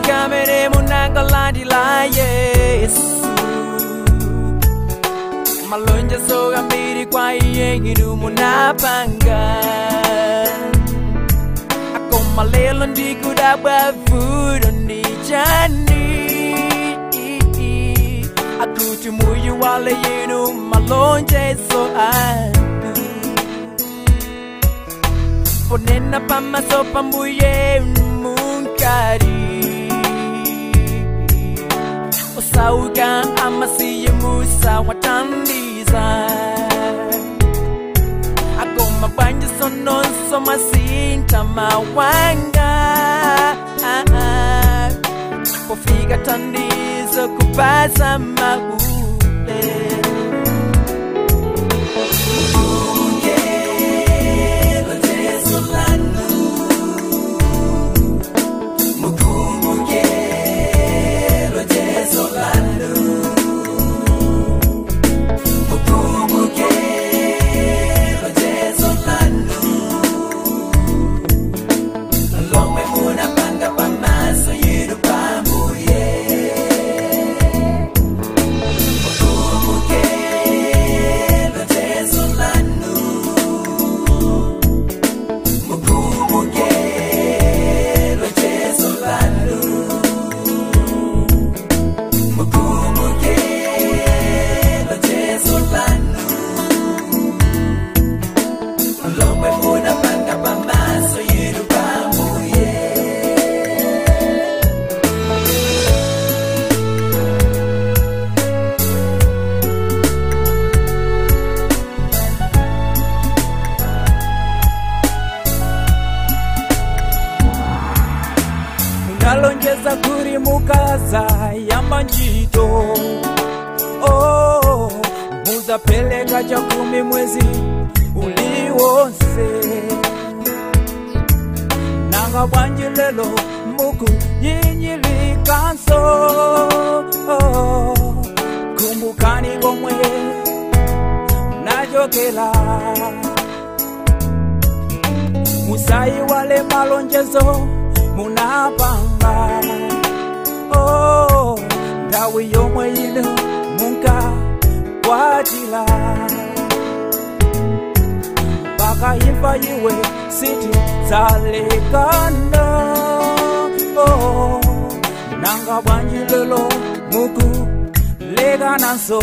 Kamene munangolandila Yesu. Malonjezo ambiri kwa iye inu munapanga. Akoma lelo ndikudabwa vuto ndi chani. Akuti muyiwale inu malonjezo anu. Ponena pamaso pambuye munkari. Osauka amasiye musawathandiza. Akoma bwanji sononso masintha mawanga. Pofika thandizo kupasa mahule. Nalonjeza kuri mukaza yamba ntchito. Oh, muzapeleka 10 mwezi uliwonse. Nanga bwanji lelo muku nyinyilikanso. Oh, kumbukani komwe nachokela. Musayiwale malonjezo munapanga. Oh, nthawi yomwe inu munkakwatira. Mpaka imfa iwe sitizalekana. Oh, nanga bwanji lelo mukulekananso.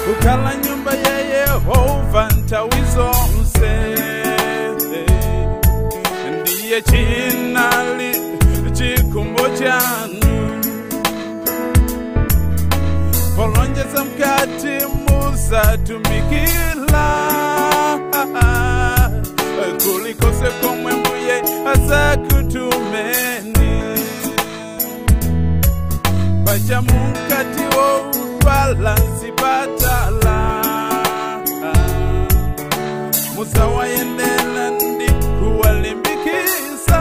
Kukhala nyumba ya Yehova nthawi zonse. Ndiye chinali chikhumbo chanu. Polonjeza mkati muzatumikila. Kulikose komwe mbuye azakutumeni. Pacha mukati wodwala nzipatala. Muzawayendela ndi kuwalimbikisa.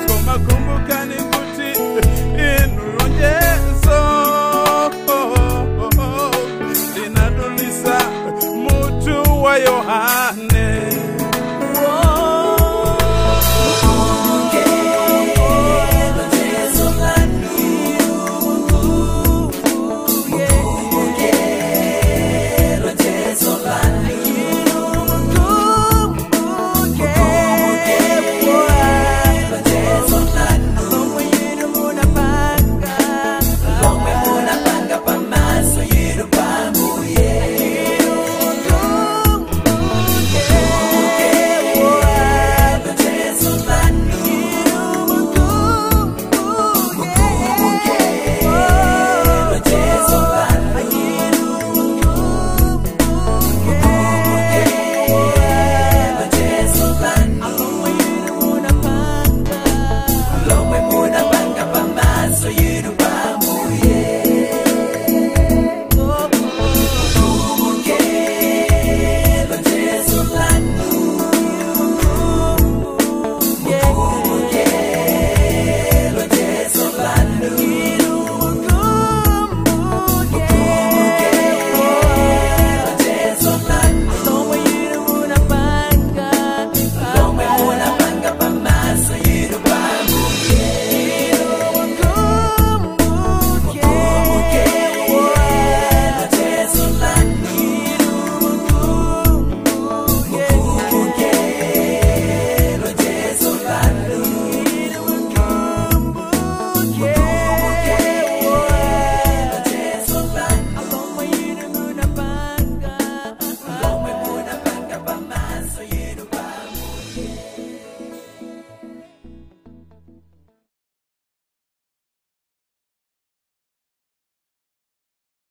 Koma kumbukani